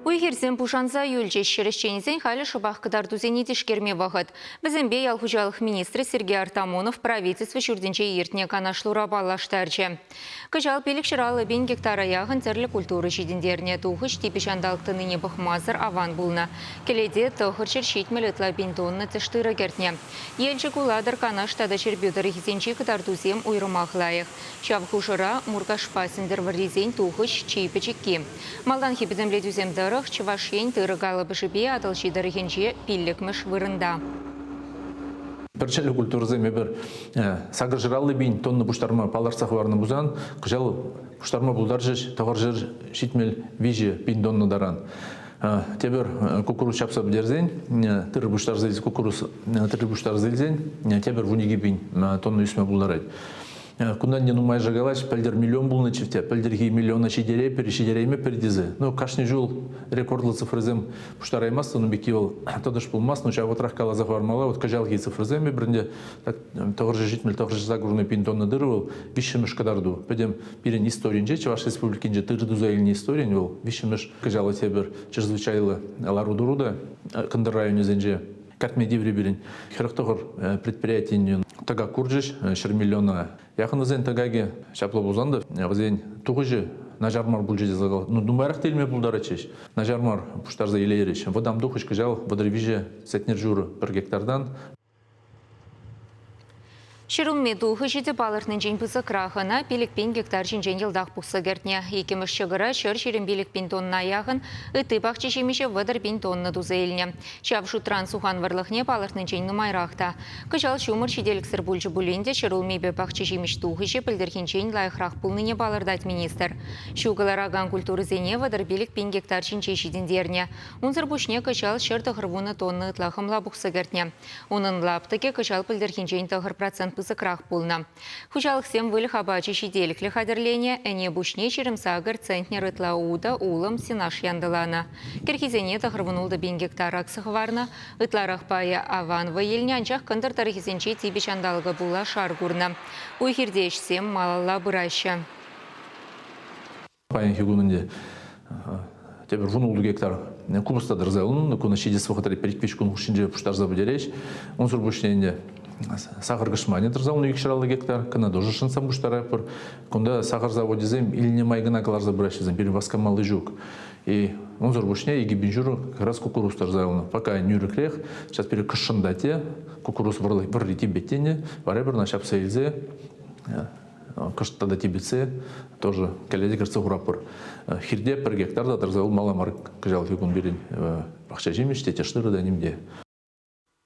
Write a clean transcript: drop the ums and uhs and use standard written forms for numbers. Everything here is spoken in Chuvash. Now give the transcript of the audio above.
Уй-хирсем пушанса юлчӗҫ. Ҫӗр ӗҫченӗсен халӗ шӑпах кӑтартусене тишкерме вӑхӑт. Вӗсемпе ял хуҫалӑх министрӗ Сергей Артамонов правительство ҫуртӗнче иртнӗ канашлура паллаштарчӗ. Кӑҫал 550 пин гектара яхӑн тӗрлӗ культура ҫитӗнтернӗ. Тухӑҫ типӗ ҫанталӑк тӑнине пӑхмасӑр аван пулнӑ. Кӗлете 970 ытла пин тонна тӗш тырӑ кӗртнӗ. Елчӗк, Улатӑр, Канаш тата Ҫӗрпӳ тӑрӑхӗсенчи кӑтартусем уйрӑмах лайӑх. Ҫав хушӑра Муркашпа Сӗнтӗрвӑррисен тухӑҫ чи пӗчӗкки. Малтанхи пӗтӗмлетӳсем тӑрӑх, Чӑваш Ен тырӑ калӑпӑшӗпе Атӑлҫи тӑрӑхӗнче пиллӗкмӗш вырӑнта. Пӗрчӗллӗ культурӑсем эпир 850 пин тонна пуҫтарма палӑртса хӑварнӑ пулсан, кӑҫал пуҫтарма пултарчӗҫ 973 пин тонна таран. Тепӗр куккурус ҫапса пӗтерсен, тырӑ пуҫтарса илсе куккурус тырӑ пуҫтарса илсен тепӗр 12 пин тонна ӳсме пултарать. Кунтан те нумайӑшӗ калаҫ, пӗлтӗр миллион пулнӑччӗ те, пӗлтӗрхи миллиона ҫитерейпӗр, ҫитереймӗпӗр тесе. Ну, кашни ҫул рекордлӑ цифрӑсем пуҫтараймастӑн, ун пекки вӑл тӑтӑш пулмасть, но ҫав вӑхӑтрах каласа хӑвармалла, вот кӑҫалхи цифрӑсем эпир ӗнтӗ 970 980 пин тонна тырӑ вӑл виҫҫӗмӗш кӑтарту. Пӗтӗм пирӗн историнче, Чӑваш Республикинче тырӑ туса илнӗ историйӗн вӑл виҫҫӗмӗш кӑҫал тепӗр чрезвычайлӑ лару-тӑру та кӑнтӑр районӗсенче кӗртме тиврӗ пирӗн. 49 предприятин тӑкак курчӗҫ, 100 миллиона яхӑн вӗсен тӑкакӗ. Ҫапла пулсан та вӗсен тухӑҫӗ начар мар пулчӗ тесе ну, нумайрах та илме пултаратчӗҫ. Начар мар пуҫтарса илейрӗҫ. Вӑтам тухӑҫ кӑҫал 33 центнер ҫурӑ пӗр гектартан. Ҫӗрулми тухӑҫӗ те палӑртнинчен пысӑкрах. Ӑна 5 пин гектар ҫинчен йӑлтах пухса кӗртнӗ. Иккӗмӗш ҫӑкӑра 125 пин тонна яхӑн, ытти пахча ҫимӗҫе 30 пин тонна туса илнӗ. Ҫав шутран сухан вӑрлӑхне палӑртнинчен нумайрах та. Кӑҫал ҫумӑр ҫителӗксӗр пулчӗ пулин те ҫӗрулмипе пахча ҫимӗҫ тухӑҫӗ пӗлтӗрхинчен лайӑхрах пулнине палӑртать министр. Ҫу кӑларакан культурӑсене 35 пин гектар ҫинче ҫитӗнтернӗ. Унсӑр пуҫне кӑҫал 190 тонна ытла хӑмла пухса кӗртнӗ. Унӑн лаптӑкӗ кӑҫал пӗлтӗрхинчен 9% пысӑкрах пулнӑ. Хуҫалӑхсем выльӑх апачӗ ҫителӗклӗ хатӗрленӗ, ӗне пуҫне 28 центнер ытла утӑ, улӑм, сенаж янтӑланӑ. Кӗрхисене 96 пин гектар акса хӑварнӑ. Ытларах пайӗ аван вӑй илнӗ, анчах кӑнтӑр тӑрӑхӗсенче типӗ ҫанталӑка пула шар курнӑ. Уй-хирте ӗҫсем малалла пыраҫҫӗ. Паянхи кун ӗнтӗ тепӗр 16 гектар купӑста тӑрса юлнӑ. Куна ҫитес вӑхӑтра пӗр-ик кун хушшинче пуҫтарса пӗтереҫ. Унсӑр пуҫне ӗнтӗ сахӑр кӑшманӗ тӑрса юлнӑ 250 гектар. Кӑна тоже шӑнтсан пуҫтаратпӑр. Кунта сахӑр завочӗсем илнӗ май кӑна кӑларса пыраҫҫӗ, пирӗн васкамалли ҫук. И унсӑр пуҫне 2000 ҫурӑ как раз куккурус тӑрса юлнӑ. Пока нӳрӗкрех, сейчас пире кӑшшӑнта те куккурус вӑрри типет тенӗ, вара эпир ӑна ҫапса илсе кӑшт тата типӗтсе тоже кӗлете кӗртсе хуратпӑр. Хирте пӗр гектар та тӑрса юлмалла мар кӑҫалхи кун пирӗн пахча ҫимӗҫ те, тӗш тырӑ та ним те.